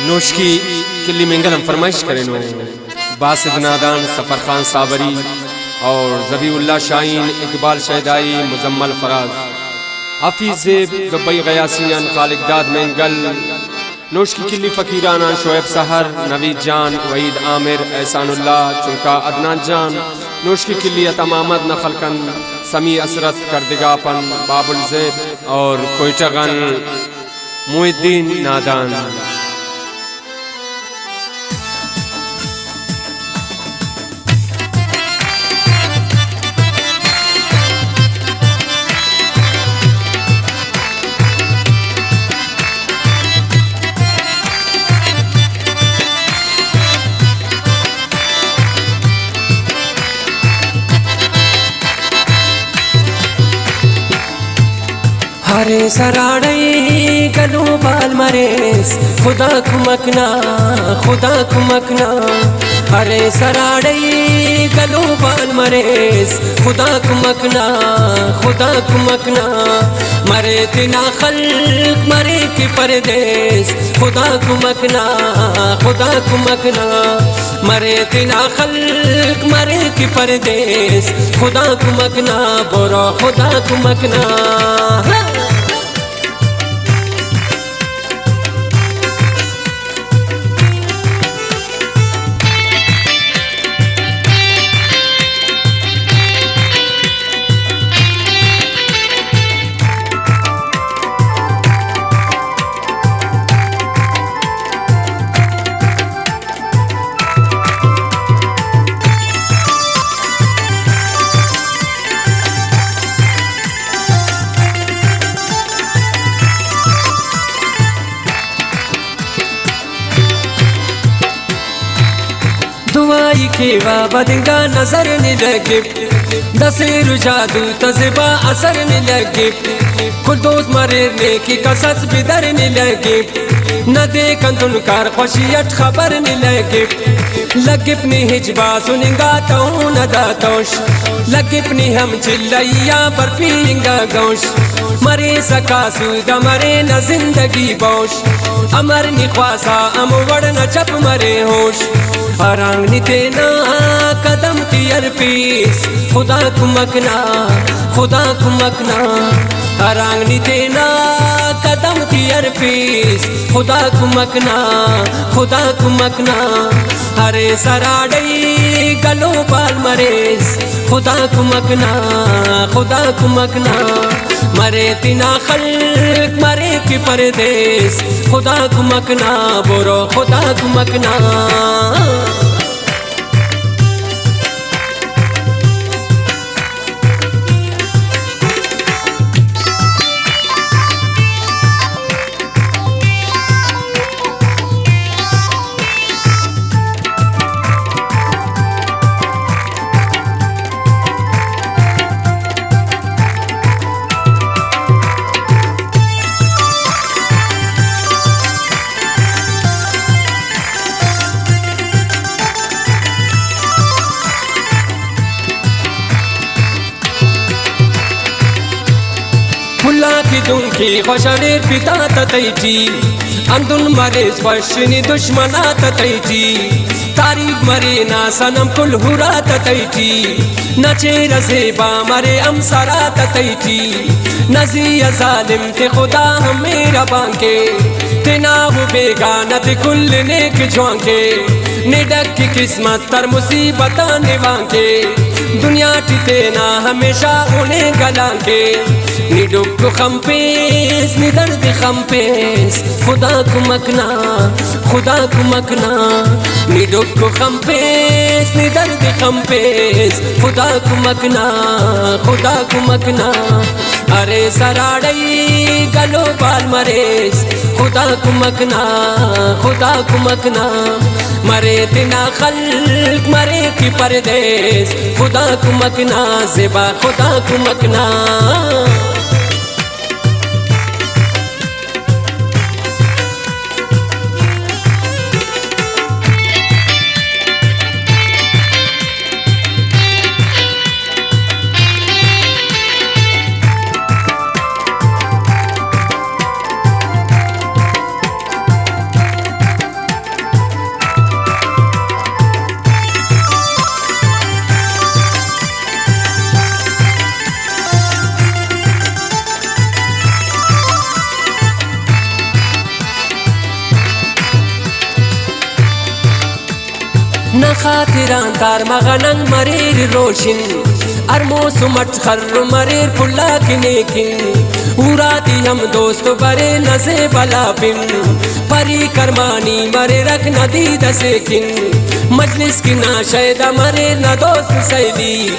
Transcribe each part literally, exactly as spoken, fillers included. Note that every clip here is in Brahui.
نوشکی کلی مینگل ہم فرمائش کرینو۔ باسط نادان، سفر خان صابری اور ذبیح اللہ شاہین، اقبال شیدائی، مزمل فراز، حفیظ زیب، دبئی غیاثی آن خالق داد مینگل، نوشکی کلی فقیران آن شعیب سحر، نوید جان، وحید عامر، احسان اللہ، چنکا عدنان جان، نوشکی کلی عطا محمد نا خلقن، سمیع حسرت، کردگاپن، بابل زیب اور کوئٹہ غان محی الدین نادان۔ ہرے سراڑئی گلو بال مریس، خدا کمک نا، خدا کمک نا۔ ہرے سراڑئی گلو بال مریس، خدا کمک نا، خدا کمک نا۔ مرے تینا خلق مرے کہ پردیس، خدا کمک نا، خدا کمک نا۔ مرے تینا خلق مرے کہ پردیس، خدا کمک نا برو، خدا کمک نا۔ دعائی کیوا بدنگا نظر نی لگپ، دسیر جادو تا زبا اثر نی لگپ۔ کل دوست مریر نیکی کسس بدر نی لگپ۔ نہ دے کندن کار خوشی اٹ خبر نی لگپ۔ لگپ نی ہچ باسن انگا تہون ادا توش۔ لگپ نی ہم چلئی آ برفی انگا گوش۔ مرے سکا سودا مرے نہ زندگی بوش۔ امر نی خواسا ہمو وڑ نا چپ مرے ہوش۔ ہرانگ نی تینا قدم تے ہرفیس، خدا کمک نا، خدا کمک نا۔ ہرانگ نی تینا قدم تے ہرفیس، خدا کمک نا، خدا کمک نا۔ ہرے سراڑئی گلو بال مریس، خدا کمک نا، خدا کمک نا۔ مرے تینا خلق مرے کہ پردیس، خدا کمک نا برو، خدا کمک نا۔ ملا کہ دنکہ خوش اریر پتا تا تہٹی، ہندن مریس خوش نی دشمنا تا تہٹی۔ تعریف مرینا صنم کل ہرا تا تہٹی، نا چہرہ زیبا مرے ہم سرا تا تہٹی۔ نا زی آ ظالم تے خدا ہم مہربان کے، تینا و بیگانہ تے کل نیک جوان کے۔ نے ڈک قسمت تر مصیبت آن ایوان کے، دنیا ٹی تینا ہمیشہ اونے گلان کے۔ نی ڈکھ خمپیس، نی درد خمپیس، خدا کمک نا، خدا کمک نا۔ نی ڈکھ خمپیس، نی درد خمپیس، خدا کمک نا، خدا کمک نا۔ ارے سراڑئی گلو بال مریس، خدا کمک نا، خدا کمک نا۔ مرے تینا خلق مرے کہ پردیس، خدا کمک نا زیبا، خدا کمک نا۔ نا خاطران تار مغننگ مریر روشن، ہر موسم اٹ خر مریر پھلا کنے کن۔ ہورا تی ہم دوست بریر نا زیب لاپن، پری کرمانی مریرک نا دید اسے کن۔ مجلس کنا شیدا مریر نا دوست سیلی،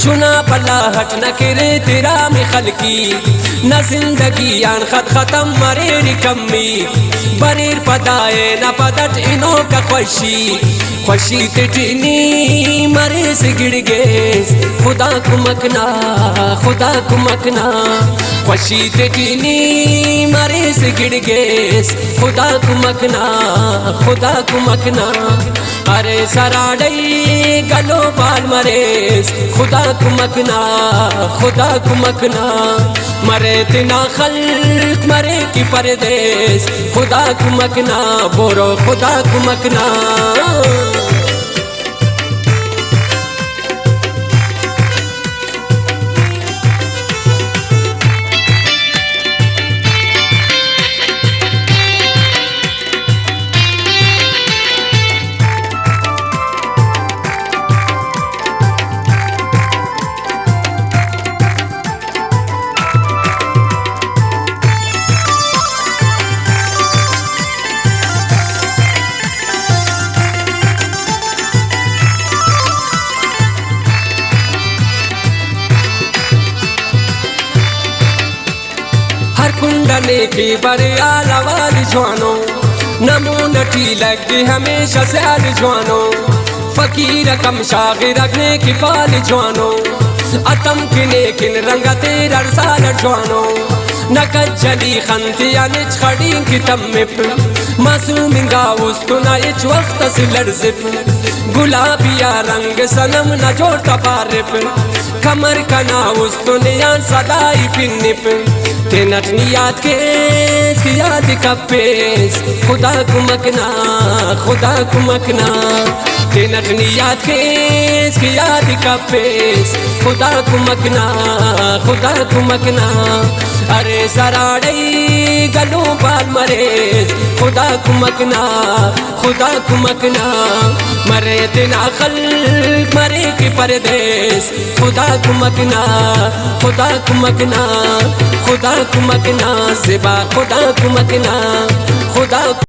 چنا پلا ہٹ نہ کرے تیرا میں خلقی۔ نا زندگی آن خط ختم مریر کمی، بریر پدائے نا پدٹ انوکا خوشی۔ خوشی تیٹی نی مریس گڑگیس، خدا کمک نا، خدا کمک نا۔ خوشی تیٹی نی مریس گڑگیس، خدا کمک نا، خدا کمک نا۔ ارے سراڑئی گلو بال مریس، خدا کمک نا، خدا کمک نا۔ مرے تینا خلق مرے کی پردیس، خدا کمک نا، برو خدا کمک نا۔ ہر کنڈ نیکی برے آل اوار جوانو، نمون ٹی لگے ہمیشہ سیال جوانو۔ فقیر کم شاغرک نیکی پال جوانو، اتم کنے کن رنگ تیر ہر سال جوانو۔ نہ کجلی خنتے آن ہچ خڑینک تمپ، معصوم انگا است نا ہچ وخت اس لڑزپ۔ گلابی آ رنگ صنم نا جوڑ تا پارپ، کمر کنا است نے آن صدائی پنپ۔ تینٹ نی یاد کیس کہ یاد کپیس، خدا کمک نا، خدا کمک نا۔ تینٹ نی یاد کیس کہ یاد کپیس، خدا کمک نا، خدا کمک نا۔ ارے سراڑئی گلو بال مریس، خدا کمک نا، خدا کمک نا۔ مرے تینا خلق مرے کہ پردیس، خدا کمک نا، خدا کمک نا، خدا کمک نا۔ زیبا خدا کمک نا، خدا